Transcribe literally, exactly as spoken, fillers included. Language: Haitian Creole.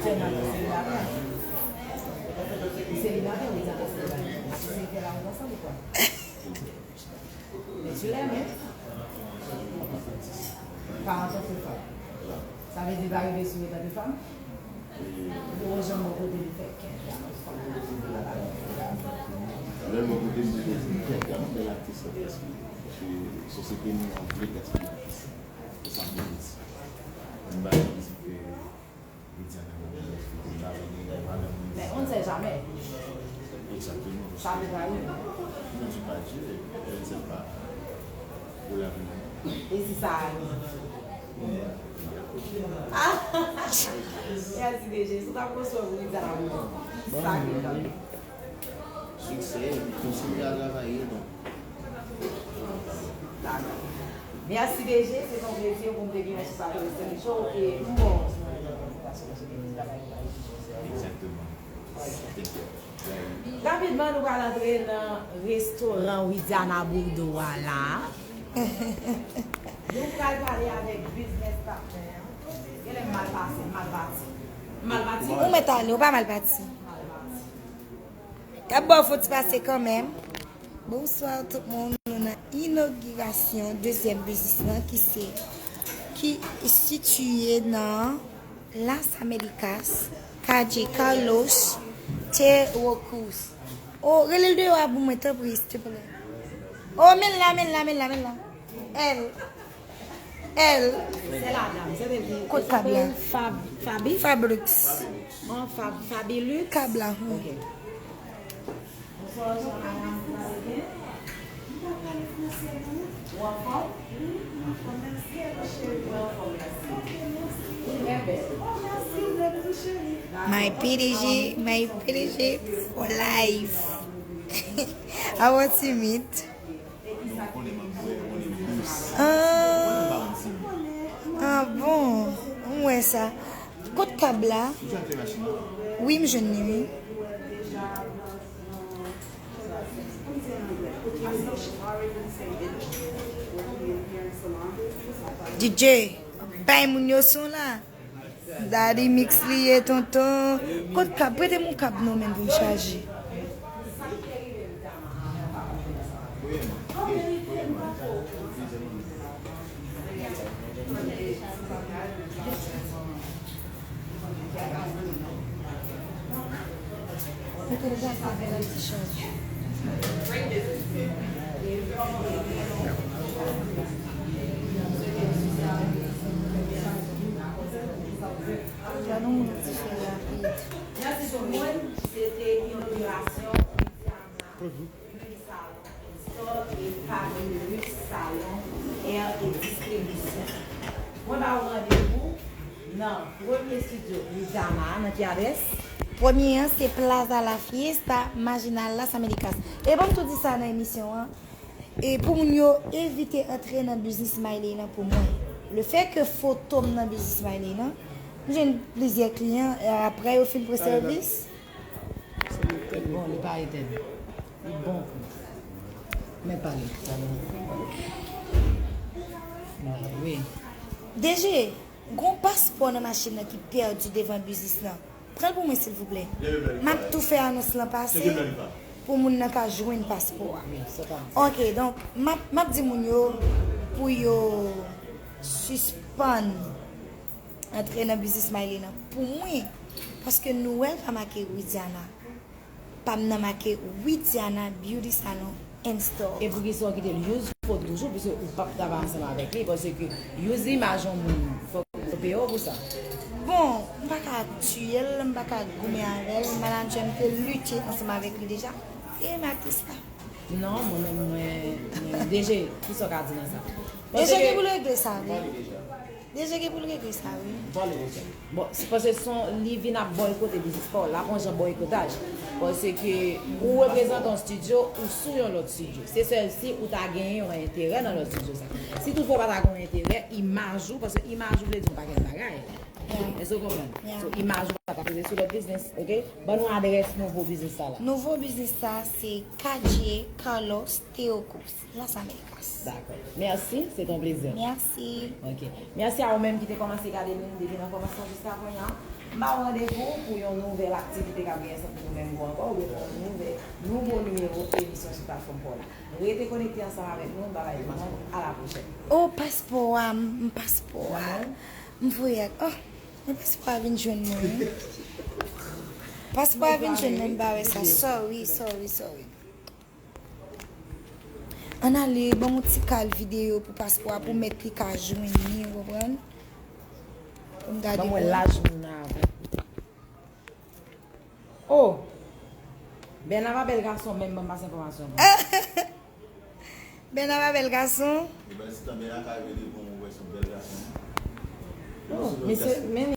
Sèlman lè w selibatè. Ou selibatè, wi, sa pa selibatè. Ase se fè la ou ansanm ou kwa? Men tu l'aimes, hein? Pa antanke fanm. Sa vle di pa rive sou etan de fanm? Ou janm bò kote li fè kè. Lè bò kote li fè kè, mwen bèl atis la, paske sosyete nou an vle kè ti difisil. Se sa mwen di. Mwen ba li ki fè Widiana nan mwen, mwen ba li madanm mwen. Mais on ne sait jamais. Exactement. Ça peut arriver. Non, tu pas Dieu, elle ne sait pas. Pour l'avenir. Et si ça arrive? Ah! Merci D J. Si w ta pran swen pou Widiana, sa gen kanmenm. Succès, kontinye a travay, donk. Dakò. Merci D J, se yon plezi pou m te gen yon sou Sato Western Show e m bon. Exactement. Rapidman, nou pral antre nan restoran Widiana Bourdeau a la. Nou pral pale avèk business partner. Genlè m mal pase, m mal pati. M mal pati. Ou mèt ale, ou pa mal pati. Mal pati. T ap ba w fon ti pase kanmenm. Bonswa tout moun, nou nan inogirasyon dezyèm biznis lan ki se, ki sitiye nan Las Américas, katye Carlos Terrocruz. O, rele l deyò a pou mwen, tanpri, silteplè. O, men l la, men l la, men l la, men l la. L. L. Se la dam, se li. Kot kab la? Fab, Fabi? Fabrix. An, Fab, Fabilux? Kab la, hmm. Ok. Bonswa, Jean Alain, sa va byen? Ou pa pale franse, non? Ou anfòm? Wi, m anfòm, mèsi. Ou anfòm, mèsi. Ou trè bèl. Oh, mèsi, mèsi, cheri. My P D G, my P D G for life. I want to meet. Ah, ah bon, m wè sa. Kot kab la? Wi, m jwenn li, wi. D J, bay moun yo son la. Daddy Mix li ye, tonton. Kot kab? Prete m yon kab non, men, pou m chaje. Mwen te deja fè bèl ti chaj. Gade yon moun ti fè rapid. Mèsi tout moun, se te inogirasyon Widiana Beauty Salon and Store e Fabrice Salon Hair et Distribution. Mwen ba ou randevou nan premye estidyo Widiana a, nan ki adrès? Premye an se Plaza La Fiesta, Marginal Las Américas. E ban m tou di sa nan emisyon an, e pou moun yo evite antre nan biznis Smiley lan pou mwen. Le fè ke foto m nan biznis Smiley lan, m jwenn plizyè kliyan, e apre yo fin pran sèvis. Se li tèt bon, li pa etèn. Li bon pou. Men pale. Wi. D J, gon paspò nan machin nan ki pèdi devan biznis lan. Pran l pou mwen, silvouplè. M ap tou fè anons lan pase pou moun nan ka jwenn paspò a. Wi, se pa. Ok, donk, m ap, m ap di moun yo pou yo sispann antre nan biznis Smiley lan pou mwen, paske nou wè l pa make Widiana. Pa m nan make Widiana Beauty Salon and Store. E poukisa w kite l? Use foto toujou, piske ou p ap travay ansanm avèk li, paske use imaj yon moun, fòk yo peye w pou sa. Bon, m pa ka tiye l, m pa ka goumen avè l, manadjè m te lite ansanm avèk li deja. E m atis la. Non, mwen menm, mwen, mwen, D J, kisa w ka di nan sa? D J gen pou l regle sa, wi. D J gen pou l regle sa, wi. Bon, se paske son, li vin ap bòykote biznis pa w, l ap yon jan bòykotaj. Paske ou reprezante yon estidyo, ou sou yon lòt estidyo. Se sèl si ou ta genyen yon enterè nan lòt estidyo sa. Si toutfwa w pa ta gen yon enterè, imaj ou, paske imaj ou vle di yon pakèt bagay. Yeah. Èske w konprann? Yeah. So, imaj ou pa Ka poze sou lòt biznis, ok? Ban nou adrès nouvo biznis sa la. Nouvo biznis sa se Kadye Carlos Teocos, Las Américas. Dakò. Mèsi, se te yon plezi. Mèsi. Ok. Mèsi a ou menm ki te kòmanse gade nou depi nan kòmansman jiska kounye a. M ba ou randevou pou yon nouvèl aktivite k ap genyen sou nou menm gwo ankò, oubyen pou yon nouvèl, nouvo nimewo emisyon sou platfòm pa w la. Rete konekte ansanm avèk nou. Babay tout moun. A la pwochèn. Oh, paspò a, m paspò a. M voye ak, oh, men paspò a vin jwenn mwen, wi. Paspò a vin jwenn mwen, m pa wè sa. Sorry, sorry, sorry. Ann ale, ban m yon ti kal videyo pou paspò a, pou mèt li ka jwenn li, ou konprann? Pou m gade. Ban mwen laj moun nan avè. Oh! Bèna pa bèl gason, menm ban m pase enfòmasyon pou. Bèna pa bèl gason. Ebyen, si tan Bèna ka rele pou mwen, wè se yon bèl gason. Oh, mesye, men